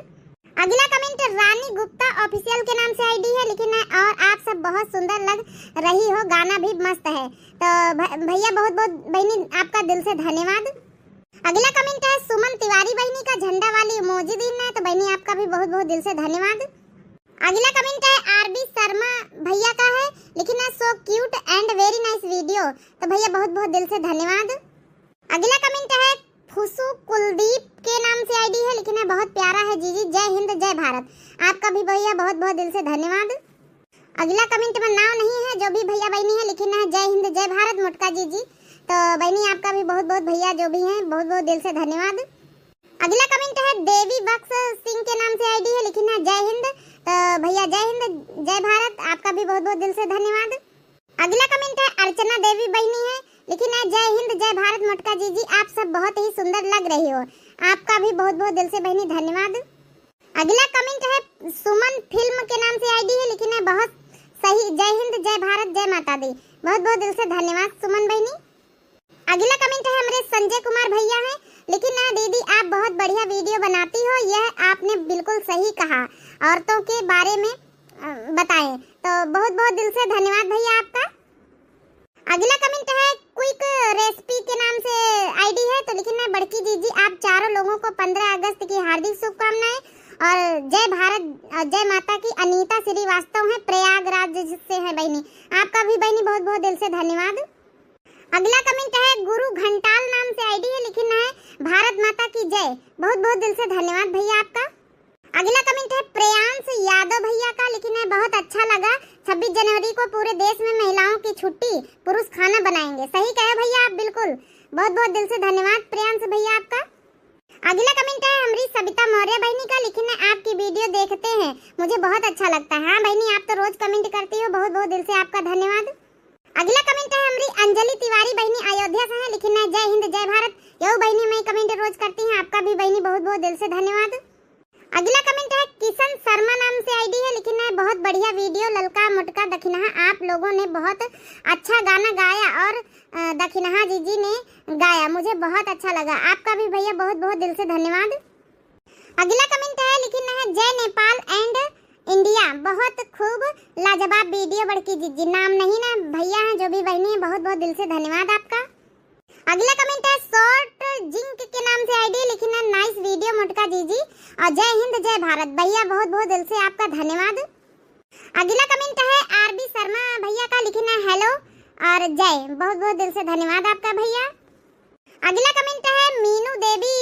अगला कमेंट रानी गुप्ता ऑफिशियल के नाम से आईडी है, लिखी ना है और आप सब बहुत सुंदर लग रही हो, गाना भी मस्त है। तो भ-, भैया बहुत बहुत बहिनी आपका दिल से धन्यवाद। अगला कमेंट है सुमन तिवारी बहिनी का, झंडा वाली emoji दीना है। तो बहिनी आपका भी बहुत बहुत दिल से धन्यवाद। अगला कमेंट है आरबी शर्मा भैया का है, लिखी ना so cute and very nice video। तो भैया बहुत बहुत दिल से धन्यवाद। अगला कमेंट है फुसु कुलदीप के नाम से आईडी है, लिखी ना बहुत प्यारा है जीजी, जय हिंद जय भारत। आपका भी भैया बहुत बहुत दिल से धन्यवाद। अगला कमेंट में नाव नहीं है, जो भी भैया बहिनी है लिखी ना है जय हिंद जय भारत मोटका जीजी। तो बहिनी आपका भी बहुत बहुत भैया जो भी हैं बहुत बहुत दिल से धन्यवाद। अगला कमेंट है देवी बख्श सिंह के नाम से आईडी है, लिखी ना जय हिंद। तो भैया जय हिंद जय भारत, आपका भी बहुत बहुत दिल से धन्यवाद। अगला कमेंट है अर्चना देवी बहिनी है, लिखी ना जय हिंद जय भारत मोटका जीजी, आप सब बहुत ही सुंदर लग रही हो, आपका भी बहुत बहुत दिल से बहिनी धन्यवाद। अगला कमेंट है सुमन फिल्म के नाम से आईडी है, लिखी ना बहुत सही, जय हिंद जय भारत जय माता दी, बहुत बहुत दिल से धन्यवाद सुमन बहिनी। अगला कमेंट है हमरे संजय कुमार भैया हैं, लिखी ना दीदी आप बहुत बढ़िया वीडियो बनाती हो, यह आपने बिल्कुल सही कहा, औरतों के बारे में अ, बताएं। तो बहुत बहुत दिल से धन्यवाद भैया आपका। अगला कमेंट है क्विक रेसिपी के नाम से आईडी है, तो लिखी ना बड़की जीजी आप चारों लोगों को पंद्रह अगस्त की हार्दिक शुभकामनाएं और जय भारत और जय माता की। अनीता श्रीवास्तव है, प्रयागराज से है बहिनी, आपका भी बहिनी बहुत बहुत दिल से धन्यवाद। अगला कमेंट है गुरु घंटाल नाम से आईडी है, लिखी ना है भारत माता की जय, बहुत बहुत दिल से धन्यवाद भैया आपका। अगला कमेंट है प्रेयांश यादव भैया का, लिखी ना है बहुत अच्छा लगा, छब्बीस जनवरी को पूरे देश में महिलाओं की छुट्टी, पुरुष खाना बनाएंगे। सही कहे भैया आप बिल्कुल, बहुत बहुत दिल से धन्यवाद प्रेयांश भैया आपका। अगला कमेंट है हमरी सबिता मौर्य बहिनी का, लिखी ना आपकी वीडियो देखते हैं, मुझे बहुत अच्छा लगता है। हाँ बहिनी आप तो रोज कमेंट करती हो, बहुत बहुत दिल से आपका धन्यवाद। अगला कमेंट है हमरी अंजलि तिवारी बहिनी अयोध्या से है, लिखी ना जय हिंद जय भारत। यो बहिनी मैं कमेंट रोज करती हैं, आपका भी बहिनी बहुत बहुत दिल से धन्यवाद। अगला कमेंट है किशन शर्मा नाम से आईडी है, लिखी ना बहुत बढ़िया वीडियो ललका मोटका दखिनहा, आप लोगों ने बहुत अच्छा गाना गाया और अ, दखिनहा जीजी ने गाया, मुझे बहुत अच्छा लगा। आपका भी भैया बहुत बहुत दिल से धन्यवाद। अगला कमेंट है लिखी ना है जय नेपाल and इंडिया, बहुत खूब लाजवाब वीडियो बड़की जीजी। नाम नहीं ना भैया हैं, जो भी बहिनी है बहुत बहुत दिल से धन्यवाद आपका। अगला कमेंट है शॉर्ट जिंक के नाम से आईडी, लिखी ना नाइस वीडियो मोटका जीजी और जय हिंद जय भारत। भैया बहुत बहुत दिल से आपका धन्यवाद। अगला कमेंट है आरबी शर्मा भैया का, लिखी ना हेलो और जय, बहुत बहुत दिल से धन्यवाद आपका भैया। अगला कमेंट है मीनू देवी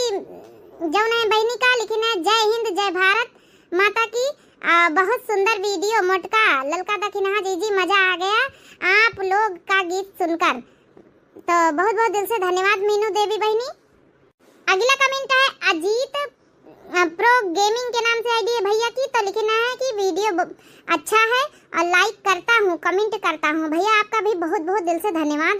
जौन है बहिनी का, लिखी ना जय हिंद जय भारत माता की। आ, बहुत सुंदर वीडियो मोटका ललका दखिनहा जीजी, मजा आ गया आप लोग का गीत सुनकर। तो बहुत बहुत दिल से धन्यवाद मीनू देवी बहिनी। अगला कमेंट है अजीत अ, प्रो गेमिंग के नाम से आईडी है भैया की, तो लिखना है कि वीडियो ब-, अच्छा है और लाइक करता हूँ, कमेंट करता हूँ। भैया आपका भी बहुत बहुत दिल से धन्यवाद।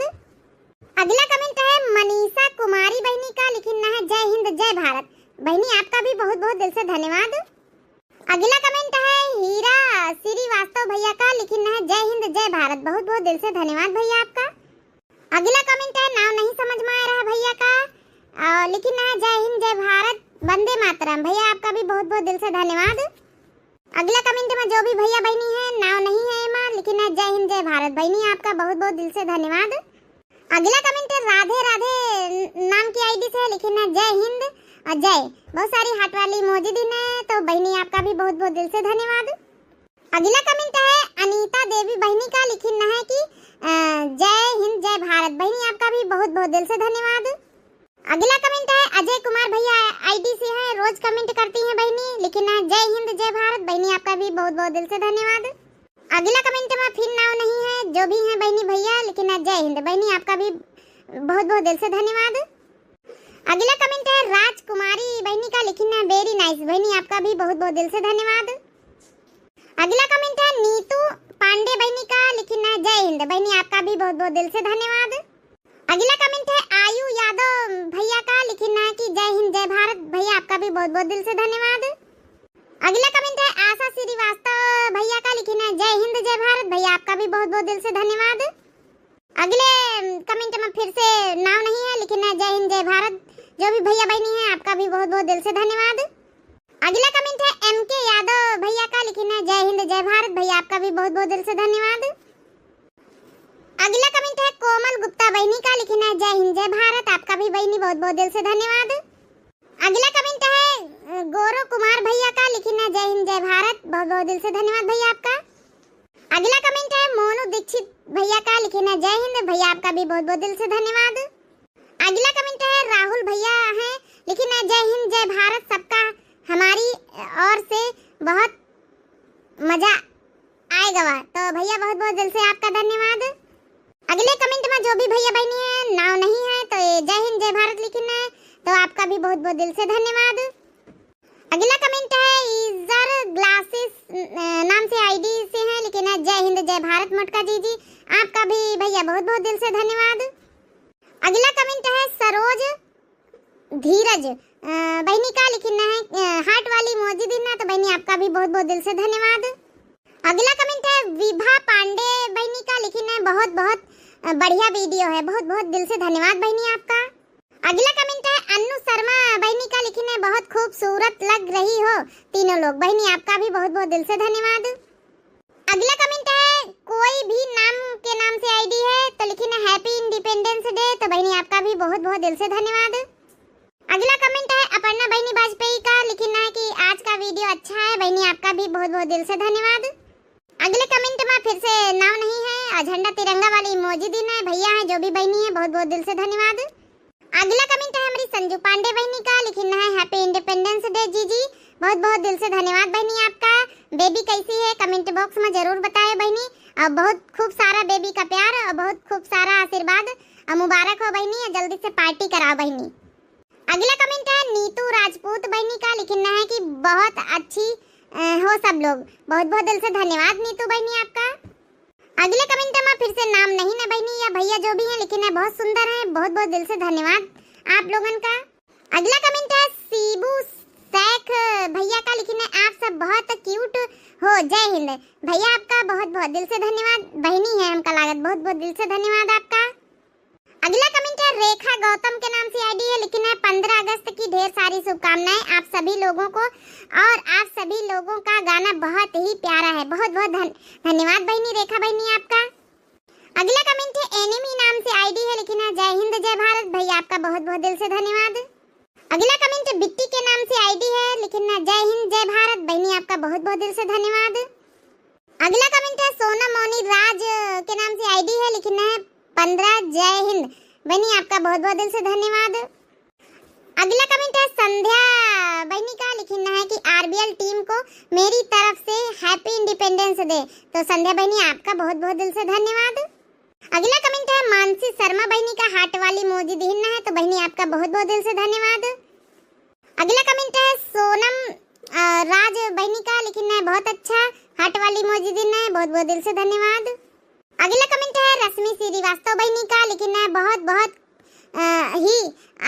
अगला कमेंट है मनीषा कुमारी बहिनी का, लिखना है जय हिंद जय भारत। बहिनी आपका भी बहुत बहुत दिल से धन्यवाद। अगला कमेंट है हीरा श्रीवास्तव भैया का, लिखना है जय हिंद जय भारत। बहुत बहुत दिल से धन्यवाद भैया आपका। अगला कमेंट है, नाम नहीं समझ में आ रहा भैया का, अ, लिखना है जय हिंद जय भारत वंदे मातरम। भैया आपका भी बहुत बहुत दिल से धन्यवाद। अगला कमेंट में जो भी भैया बहिनी है, नाम नहीं है एमा, लिखना है जय हिंद जय भारत। बहिनी आपका बहुत बहुत दिल से धन्यवाद। अगला कमेंट है राधे राधे न-, नाम की आईडी से है, लिखना है जय हिंद और जय। बहुत सारी हार्ट वाली इमोजी दिन है, तो बहिनी आपका भी बहुत बहुत दिल से धन्यवाद। अगला कमेंट है अनीता देवी बहिनी का, लिखना है कि, अ, जय हिंद जय भारत। बहिनी आपका भी बहुत बहुत दिल से धन्यवाद। अगला कमेंट है अजय कुमार भैया आईडी से है, रोज कमेंट करती हैं बहिनी, लिखना है जय हिंद जय भारत। बहिनी आपका भी बहुत बहुत दिल से धन्यवाद। अगला कमेंट में फिर नाम नहीं है, जो भी हैं बहिनी भैया, लिखना है जय हिंद। बहिनी आपका भी बहुत बहुत दिल से धन्यवाद। अगला कमेंट है राजकुमारी बहिनी का, लिखना है very nice। बहिनी आपका भी बहुत बहुत दिल से धन्यवाद। अगला कमेंट है नीतू पांडे बहिनी का, लिखना है जय हिंद। बहिनी आपका भी बहुत बहुत दिल से धन्यवाद। अगला कमेंट है आयु यादव भैया का, लिखना है कि जय हिंद जय भारत। भैया आपका भी बहुत बहुत दिल से धन्यवाद। अगला कमेंट है आशा श्रीवास्तव भैया का, लिखना है जय हिंद जय भारत। भैया आपका भी बहुत बहुत दिल से धन्यवाद। अगले कमेंट में फिर से नाम नहीं है, लिखना है जय हिंद जय भारत। जो भी भैया बहिनी है आपका भी बहुत बहुत दिल से धन्यवाद। अगला कमेंट है एम के यादव भैया का, लिखना है जय हिंद जय भारत। भैया आपका भी बहुत बहुत दिल से धन्यवाद। अगला कमेंट है कोमल गुप्ता बहिनी का, लिखना है जय हिंद जय भारत। आपका भी बहिनी बहुत बहुत दिल से धन्यवाद। अगला कमेंट है अ, गौरव कुमार भैया का, लिखना है जय हिंद जय भारत। बहुत बहुत दिल से धन्यवाद भैया आपका। अगला कमेंट है मोनू दीक्षित भैया का, लिखना है जय हिंद। भैया आपका भी बहुत बहुत दिल से धन्यवाद। अगला कमेंट है राहुल भैया हैं, लिखना है जय हिंद जय भारत, सबका हमारी ओर से बहुत मजा आएगा। तो भैया बहुत बहुत दिल से आपका धन्यवाद। अगले कमेंट में जो भी भैया बहिनी है, नाम नहीं है, तो ये जय हिंद जय भारत लिखना है, तो आपका भी बहुत बहुत दिल से धन्यवाद। अगला कमेंट है ईजर ग्लासेस, अ, नाम से आईडी से है, लिखना है जय हिंद जय भारत मोटका जी जी। आपका भी भैया बहुत बहुत दिल से धन्यवाद। अगला कमेंट है सरोज धीरज, अ, बहिनी का, लिखना है अ, हार्ट वाली इमोजी दिन है, तो बहिनी आपका भी बहुत बहुत दिल से धन्यवाद। अगला कमेंट है विभा पांडे बहिनी का, लिखना है बहुत बहुत अ, बढ़िया वीडियो है, बहुत बहुत दिल से धन्यवाद बहिनी आपका। अगला कमेंट है अन्नू शर्मा बहिनी का, लिखना है बहुत खूबसूरत लग रही हो तीनों लोग। बहिनी आपका भी बहुत बहुत दिल से धन्यवाद। अगला कमेंट है कोई भी नाम के नाम से आईडी है, तो लिखना है हैप्पी इंडिपेंडेंस डे। तो बहिनी आपका भी बहुत बहुत दिल से धन्यवाद। अगला कमेंट है अपर्णा बहिनी वाजपेयी का, लिखना है कि आज का वीडियो अच्छा है। बहिनी आपका भी बहुत बहुत दिल से धन्यवाद। अगले कमेंट में फिर से नाम नहीं है और झंडा तिरंगा वाली इमोजी दिन है। भैया है जो भी बहिनी है, बहुत बहुत दिल से धन्यवाद। अगला कमेंट है हमारी संजू पांडे बहिनी का, लिखना है हैप्पी इंडिपेंडेंस डे जीजी। बहुत बहुत दिल से धन्यवाद बहिनी आपका। बेबी कैसी है कमेंट बॉक्स में जरूर बताए बहिनी। और बहुत खूब सारा बेबी का प्यार और बहुत खूब सारा आशीर्वाद और मुबारक हो बहिनी, और जल्दी से पार्टी कराओ बहिनी। अगला कमेंट है नीतू राजपूत बहिनी का, लिखना है कि बहुत अच्छी अ, हो सब लोग। बहुत बहुत दिल से धन्यवाद नीतू बहिनी आपका। अगले कमेंट में फिर से नाम नहीं ना बहिनी या भैया जो भी हैं, लिखना है बहुत सुंदर है। बहुत बहुत दिल से धन्यवाद आप लोगन का। अगला कमेंट है सीबू शेख भैया का, लिखना है आप सब बहुत क्यूट हो। जय हिंद। भैया आपका बहुत बहुत दिल से धन्यवाद। बहिनी है हमका लागत, बहुत बहुत दिल से धन्यवाद आपका। अगला कमेंट है रेखा गौतम के नाम से आईडी है, लिखना है पंद्रह अगस्त की ढेर सारी शुभकामनाएं आप सभी लोगों को, और आप सभी लोगों का गाना बहुत ही प्यारा है। बहुत बहुत धन-, धन्यवाद बहिनी रेखा बहिनी आपका। अगला कमेंट है एनिमी नाम से आईडी है, लिखना है जय हिंद जय भारत। भैया आपका बहुत बहुत दिल से धन्यवाद। अगला कमेंट बिट्टी के नाम से आईडी है, लिखना है जय हिंद जय भारत। बहिनी आपका बहुत बहुत दिल से धन्यवाद। अगला कमेंट है सोनम मोनी राज के नाम से आईडी है, लिखना है पंद्रह जय हिंद। बहिनी आपका बहुत बहुत दिल से धन्यवाद। अगला कमेंट है संध्या बहिनी का, लिखना है कि आरबीएल टीम को मेरी तरफ से हैप्पी इंडिपेंडेंस डे। तो संध्या बहिनी आपका बहुत बहुत दिल से धन्यवाद। अगला कमेंट है मानसी शर्मा बहिनी का, हार्ट वाली इमोजी दिहना है, तो बहिनी आपका बहुत बहुत दिल से धन्यवाद। अगला कमेंट है सोनम, अ, राज बहिनी का लिखिन है बहुत अच्छा, heart वाली emoji दिन है, बहुत बहुत दिल से धन्यवाद। अगला comment है रश्मि श्रीवास्तव बहिनी का, लिखिन है बहुत बहुत, अ, ही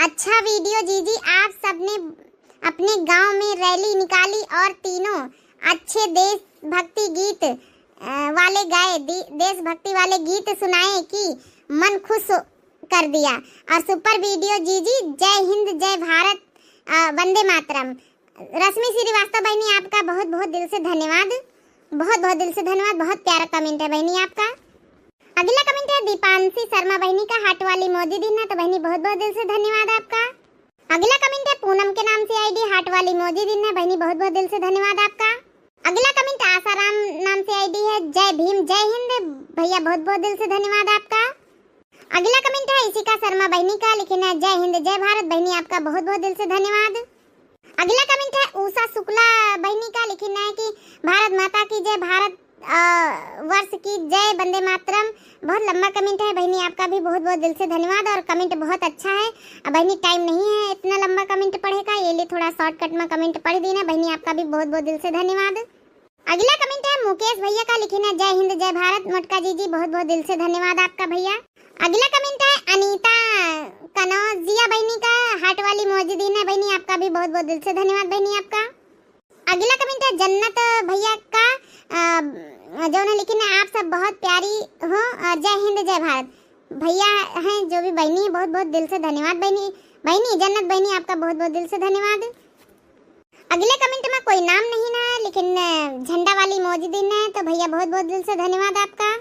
अच्छा video जीजी, आप सबने अपने गांव में rally निकाली और तीनों अच्छे देशभक्ति गीत, अ, वाले गाए, दी-, देशभक्ति वाले गीत सुनाए कि मन खुश कर दिया। और super video जीजी, जय हिंद, जय भारत, अ, वंदे मातरम। रश्मि श्रीवास्तव बहिनी, आपका बहुत बहुत दिल से धन्यवाद, बहुत बहुत दिल से धन्यवाद, बहुत प्यारा comment है बहिनी आपका। अगला comment है दीपांशी शर्मा बहिनी का, heart वाली emoji दिन है, तो बहिनी बहुत बहुत दिल से धन्यवाद आपका। अगला comment है पूनम के नाम से ID, heart वाली emoji दिन है, बहिनी बहुत बहुत दिल से धन्यवाद आपका। अगला comment आसाराम नाम से ID है, जय भीम जय हिंद, भैया बहुत बहुत दिल से धन्यवाद आपका। अगला comment है इशिका शर्मा बहिनी का, लिखिन है जय हिंद जय भारत, बहिनी आपका बहुत बहुत दिल से धन्यवाद। अगला comment है उषा शुक्ला बहिनी का, लिखिन है कि भारत माता की जय, भारत, अ, वर्ष की जय, वंदे मातरम। बहुत लंबा comment है बहिनी, आपका भी बहुत बहुत दिल से धन्यवाद और comment बहुत अच्छा है। अब बहिनी time नहीं है इतना लंबा comment पढ़े का, ये लिए थोड़ा shortcut में comment पढ़ दीन है बहिनी, आपका भी बहुत बहुत दिल से धन्यवाद। अगला comment है मुकेश भैया का, लिखिन है जय हिंद जय भारत मोटका जीजी, बहुत बहुत दिल से धन्यवाद आपका भैया। अगला comment है अनीता कनौजिया बहिनी का, heart वाली emoji दिन है बहिनी, आपका भी बहुत बहुत दिल से धन्यवाद बहिनी आपका। अगला comment है जन्नत भैया का, अ, जौन लिखिन है आप सब बहुत प्यारी हो और जय हिंद जय भारत। भैया हैं जो भी बहिनी है, बहुत बहुत दिल से धन्यवाद बहिनी। बहिनी जन्नत बहिनी, आपका बहुत बहुत दिल से धन्यवाद। अगले comment में कोई नाम नहीं ना है, लेकिन, अ, झंडा वाली emoji दिन है, तो भैया बहुत बहुत दिल से धन्यवाद आपका।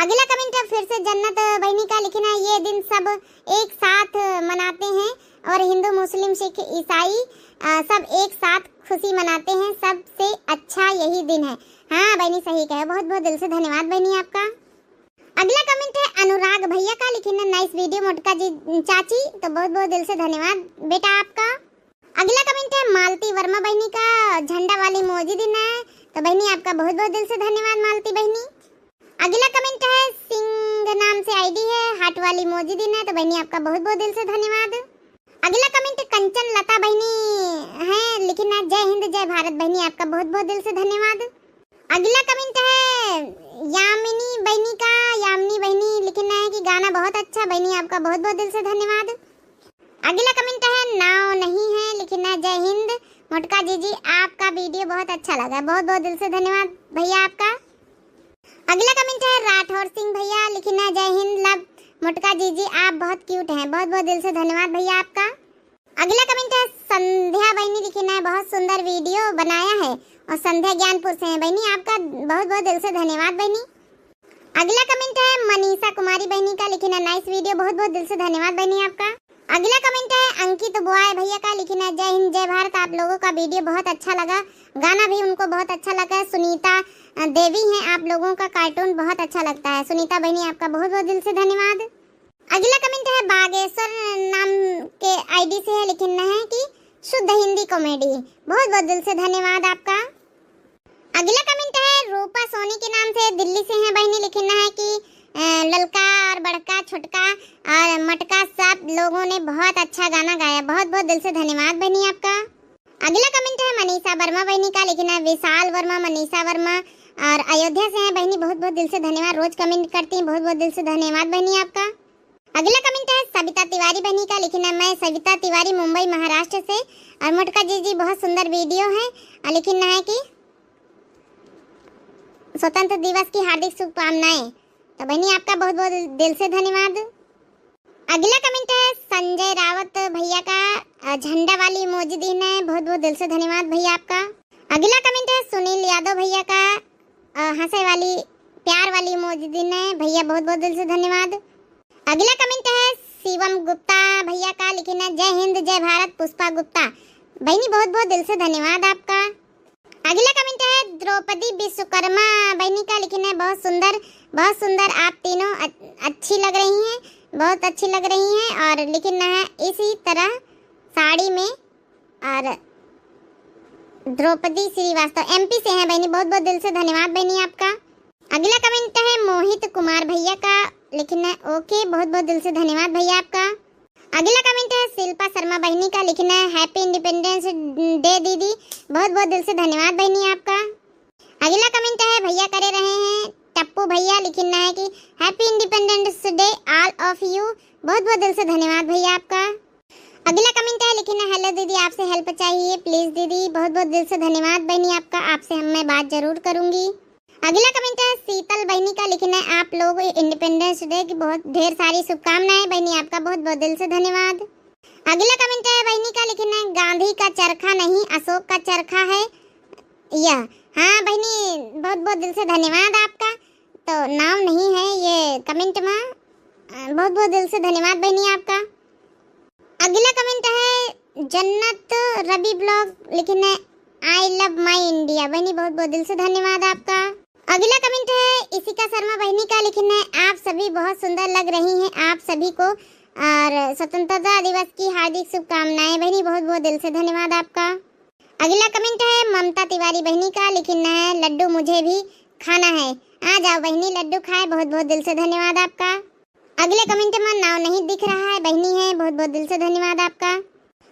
अगला comment है फिर से जन्नत बहिनी का, लिखिन है ये दिन सब एक साथ मनाते हैं और हिंदू, मुस्लिम, सिख, ईसाई, अ, सब एक साथ खुशी मनाते हैं, सबसे अच्छा यही दिन है। हाँ बहिनी, सही कहे, बहुत बहुत दिल से धन्यवाद बहिनी आपका। अगला comment है अनुराग भैया का, लिखिन है nice video मोटका जी, चाची, तो बहुत बहुत दिल से धन्यवाद बेटा आपका। अगला comment है मालती वर्मा बहिनी का, झंडा वाली emoji दिन है, तो बहिनी आपका बहुत बहुत दिल से धन्यवाद मालती बहिनी। अगला comment है सिंह नाम से ID है, heart वाली emoji दिन है, तो बहिनी आपका बहुत बहुत दिल से धन्यवाद। अगला comment कंचन लता बहिनी है, लिखिन है जय हिंद जय भारत, बहिनी आपका बहुत बहुत दिल से धन्यवाद। अगला comment है यामिनी बहिनी का, यामिनी बहिनी लिखिन है कि गाना बहुत अच्छा, बहिनी आपका बहुत बहुत दिल से धन्यवाद। अगला comment है नाव नहीं है, लिखिन है जय हिंद मोटका जीजी, आपका video बहुत अच्छा लगा, बहुत बहुत दिल से धन्यवाद भैया आपका। अगला comment है राठौर सिंह भैया, लिखिन है जय हिंद love मोटका जीजी, आप बहुत cute हैं, बहुत बहुत दिल से धन्यवाद भैया आपका। अगला comment है संध्या बहिनी, लिखिन है बहुत सुंदर video बनाया है और संध्या ज्ञानपुर से है बहिनी, आपका बहुत बहुत दिल से धन्यवाद बहिनी। अगला comment है मनीषा कुमारी बहिनी का, लिखिन है nice video, बहुत बहुत दिल से धन्यवाद बहिनी आपका। अगला comment है अंकित बॉय भैया का, लिखिन है जय हिंद जय भारत, आप लोगों का video बहुत अच्छा लगा, गाना भी उनको बहुत अच्छा लगा। सुनीता, अ, देवी हैं, आप लोगों का cartoon बहुत अच्छा लगता है। सुनीता बहिनी आपका बहुत बहुत दिल से धन्यवाद। अगला comment है बागेश्वर नाम के ID से है, लिखिन है कि शुद्ध हिंदी comedy, बहुत बहुत दिल से धन्यवाद आपका। अगला comment है रूपा सोनी के नाम से, दिल्ली से है बहिनी, लिखिन है कि, अ, ललका और बड़का छोटका और मटका सब लोगों ने बहुत अच्छा गाना गाया, बहुत बहुत दिल से धन्यवाद बहिनी आपका। अगला comment है मनीषा वर्मा बहिनी का, लिखिन है विशाल वर्मा, मनीषा वर्मा और अयोध्या से हैं बहिनी, बहुत बहुत दिल से धन्यवाद, रोज comment करती हैं, बहुत बहुत दिल से धन्यवाद बहिनी आपका। अगला comment है सविता तिवारी बहिनी का, लिखिन है मैं सविता तिवारी मुंबई महाराष्ट्र से और मोटका जीजी बहुत सुंदर video है और लिखिन है कि स्वतंत्र दिवस की हार्दिक शुभकामनाएं। तो बहिनी आपका बहुत बहुत दिल से धन्यवाद। अगला comment है संजय रावत भैया का, अ, झंडा वाली emoji दिन है, बहुत बहुत दिल से धन्यवाद भैया आपका। अगला comment है सुनील यादव भैया का, अ, हंसे वाली प्यार वाली emoji दिन है भैया, बहुत बहुत दिल से धन्यवाद। अगला comment है शिवम गुप्ता भैया का, लिखिन है जय हिंद जय भारत पुष्पा गुप्ता, बहिनी बहुत बहुत दिल से धन्यवाद आपका। अगला comment है द्रौपदी विश्वकर्मा बहिनी का, लिखिन है बहुत सुंदर, बहुत सुंदर आप तीनों अ-, अच्छी लग रही हैं, बहुत अच्छी लग रही हैं और लिखिन है इसी तरह साड़ी में। और द्रौपदी श्रीवास्तव MP से हैं बहिनी, बहुत बहुत दिल से धन्यवाद बहिनी आपका। अगला comment है मोहित कुमार भैया का, लिखिन है OK, बहुत बहुत दिल से धन्यवाद भैया आपका। अगला comment है शिल्पा शर्मा बहिनी का लिखना है, Happy Independence Day दीदी। बहुत बहुत दिल से धन्यवाद बहिनी आपका। अगला comment है, भैया करे रहे हैं, टप्पू भैया लिखना है कि Happy Independence Day all of you। बहुत बहुत दिल से धन्यवाद भैया आपका। अगला comment है, लिखना, "Hello दीदी, आपसे help चाहिए please दीदी।" बहुत बहुत दिल से धन्यवाद बहिनी आपका, आपसे हम, मैं बात जरूर करूंगी। अगला comment है शीतल बहिनी का, लिखना है, "आप लोग Independence Day की बहुत ढेर सारी शुभकामनाएं।" बहिनी आपका बहुत बहुत दिल से धन्यवाद। अगला comment है बहिनी का, लिखना है, "गांधी का चरखा नहीं, अशोक का चरखा है यह।" हाँ बहिनी, बहुत बहुत दिल से धन्यवाद आपका। तो नाम नहीं है ये comment में। अ, बहुत बहुत दिल से धन्यवाद बहिनी आपका। अगला comment है जन्नत रवि blog, लिखना है, "I love my India।" बहिनी बहुत बहुत दिल से धन्यवाद आपका। अगला comment है इशिका शर्मा बहिनी का, लिखना है, "आप सभी बहुत सुंदर लग रही हैं, आप सभी को और स्वतंत्रता दिवस की हार्दिक शुभकामनाएं।" बहिनी बहुत बहुत दिल से धन्यवाद आपका। अगला comment है ममता तिवारी बहिनी का, लिखना है, "लड्डू मुझे भी खाना है।" आ जाओ बहिनी, लड्डू खाए। बहुत बहुत दिल से धन्यवाद आपका। अगले comment में नाम नहीं दिख रहा है, बहिनी है, बहुत बहुत दिल से धन्यवाद आपका।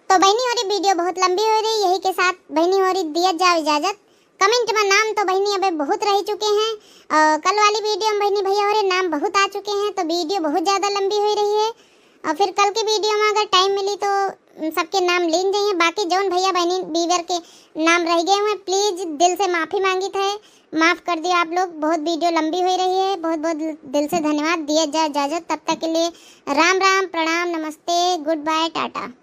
तो बहिनी होरी, video बहुत लंबी होइ रही, यही के साथ बहिनी होरी दिया जाओ इजाजत। Comment में नाम तो बहिनी अबे बहुत रह चुके हैं, और कल वाली video में बहिनी भैया होरी नाम बहुत आ चुके हैं, तो video बहुत ज्यादा लंबी होइ रही है। और फिर कल की video में अगर time मिली तो सबके नाम लीन जाइए। बाकी जौन भैया बहिनी viewer के नाम रह गए हुए, please दिल से माफी मांगित है, माफ कर दियो आप लोग। बहुत video लंबी होइ रही है, बहुत बहुत दिल से धन्यवाद। दिया जाए इजाजत, तब तक के लिए राम राम, प्रणाम, नमस्ते, good bye, टाटा।